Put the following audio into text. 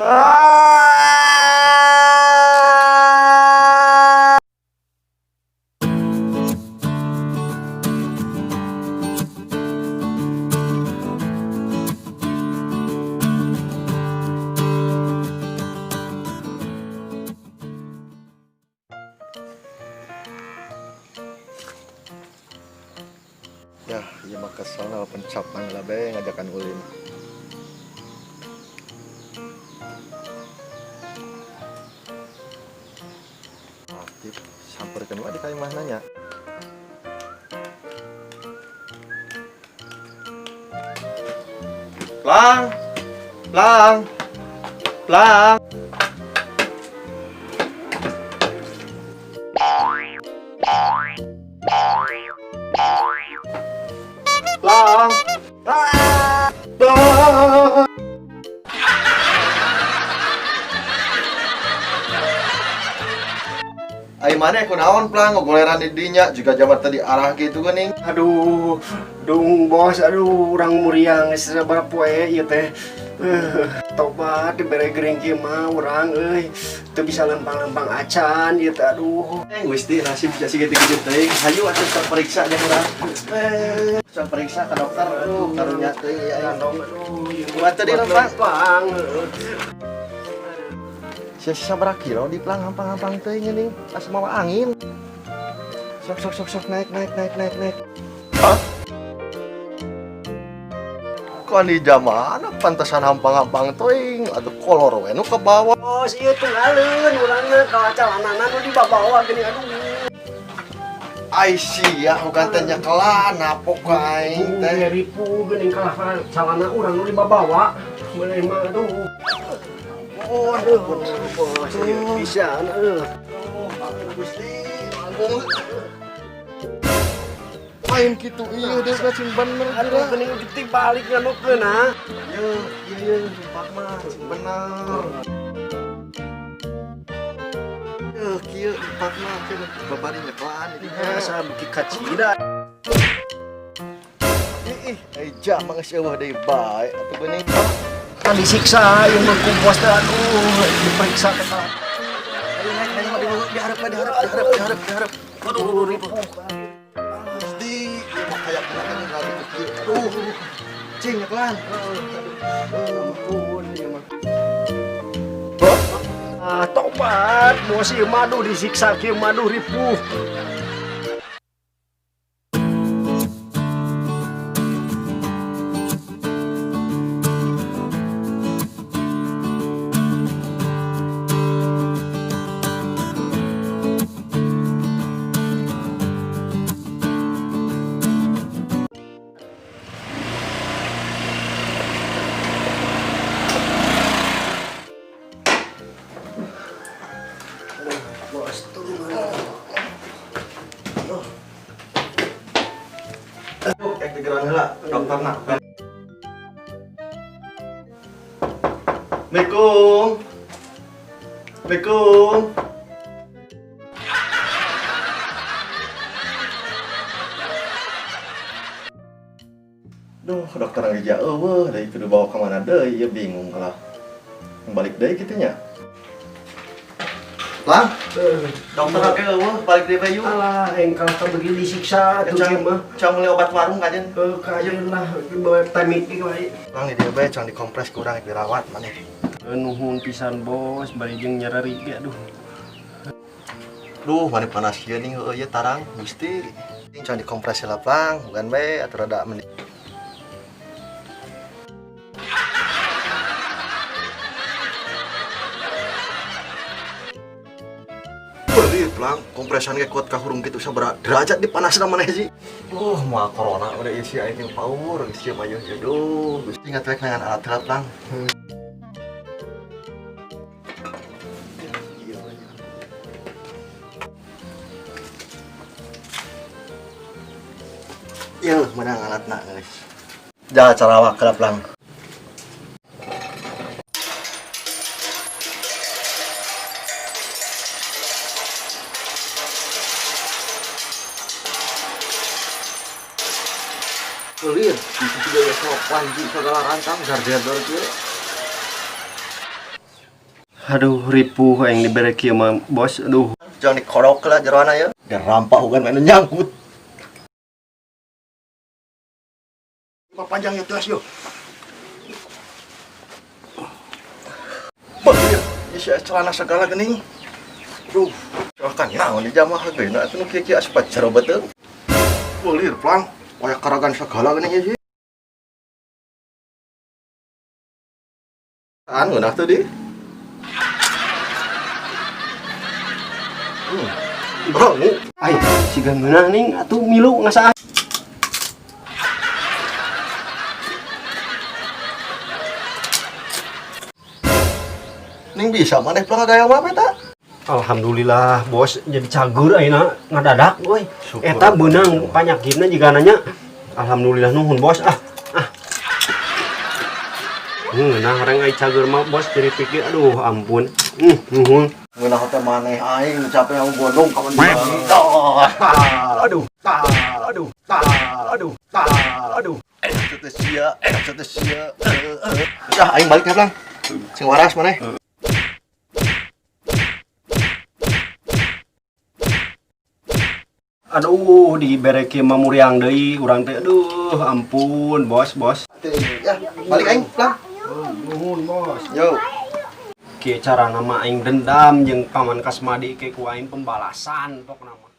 Ya, ieu mah kesel pencapan lah be ngajakan ulin. Aktif samperkeun wae di ka imahna nya. Plang. Plang. Plang. Plang. Plang. Ai maneh kunaon, Plang, ngogoleran di dinya juga zaman tadi arah gitu geuning. Aduh, dung bos, aduh, urang muriang geus sabaraha poe ieu teh. Tobat dibere gering kieu mah urang euy. Teu bisa lempang-lempang acan ieu teh, aduh. Eh, Gusti nasib bisa segitu-gitu teuing. Hayu atuh sok periksa jeung urang. Eh, sok periksa ka dokter. Aduh, karunya teuing ieu aing. Kandong, aduh, ieu Kumaha tadi lempang? Lempang. Heuh. Sia sabaraha kilo di, Plang, hampang-hampang teuing geuning. Asa mawa angin. Sok, sok, sok, sok, naik, naik, naik, naik, naik. Hah? Kok di mana pantesan hampang-hampang teuing, atuh kolor we nu ke bawah. Bos, ieu tunggaleun urangna ka calanana nu dibawa geuning, aduh. Ai sia bukan teh nyekelan napok ka aing teh. Ripuh geuning kalah calana urang nu dibawa. Meuleuh mah, aduh. Oh, Aduh, bos, ieu pisan euy. Gusti, ampun. Lain kitu ieu deh cing bener. Aduh, geuning getih balik nganukeun ah. Ye, ieu tumpak mah cing bener. Ye, kieu tumpak mah kieu babari nyekelan di dinya. Asa beuki kacida. Ih, ih, ai jam mah geus eueuh deui bae atuh geuning. Kan disiksa ieu mah ku bos teh, aduh, diperiksa teh. Ayo naik, naik, di hareup, di hareup, di hareup, di hareup, di hareup. Aduh, ripuh. Gusti, ieu mah kayak kena lagi kieu. Aduh. Cing nyekelan. Ampun ieu mah. Ah, tobat, bos ieu mah, aduh, disiksa kieu mah, aduh, ripuh. Aduh, bos, turun. Aduh, ek digeran heula dokterna. Assalamualaikum. Assalamualaikum. Duh, dokter lagi jauh, eueuh, deui kudu bawa ka mana deui, ieu bingung lah. Balik deui kitu nya. Lang, dokter oke eueuh, balik deui bae yuk. Alah, engkau teh begini disiksa tuh Cang, kieu mah. Cang meuli obat warung kajen. Heuh, kajeun lah, bawa tamik ge wae. Lang, di dieu bae cang dikompres ku urang dirawat maneh. Nuhun pisan bos, bari jeung nyarari ge, aduh. Duh, maneh panas kieu nih, heueuh ieu tarang, Gusti. Cang dikompres heula, Plang, bukan bae atuh rada mending. Beli, Plang, kompresan ge kuat ka hurung kitu sabaraha derajat dipanasna maneh sih. Oh, moal corona udah isi aing jeung power geus ieu mah yeuh. Aduh, Gusti ngatrek dengan alat heula, Plang. Yeuh, menang alatna geus. Jangan carawak heula, Plang. Kelir, bisa juga ya sok panji segala rantang garder kieu. Aduh, ripuh aing dibere kieu mah, Bos. Aduh. Jangan dikorok lah jeroana ya. Dirampak hugan main nyangkut. Panjang ya tuas yo. Bah, ya, si celana segala geuning. Duh, kan naon di jamaah geuna atuh nu kieu-kieu asup jero beuteung. Belir plang, waya karagan segala geuning ieu sih. Anu ngeunah teu di. Rangu. Ai, siga ngeunah ning atuh milu ngasaan. Ning bisa maneh plang gaya mah eta. Alhamdulillah, Bos, jadi cager ayeuna ngadadak euy. Syukur. Eta beunang panyakitna jiga nanya. Alhamdulillah nuhun, Bos. Ah, ah. Nah, reng ai cager mah, Bos, jadi pikir aduh ampun. Nuhun. Ngeunah teh maneh aing capek aku gondong kawan. Aduh, aduh, aduh, aduh. Teu sia, teu sia. Dah aing balik ya, Plang. Sing waras maneh. Aduh, dibere kieu mah muriang deui urang teh. Aduh, ampun, Bos, Bos. Ya, balik aing, Plang. Nuhun, Bos. Yo. Kieu carana mah aing dendam jeung Paman Kasmadi ke ku aing pembalasan pokna mah.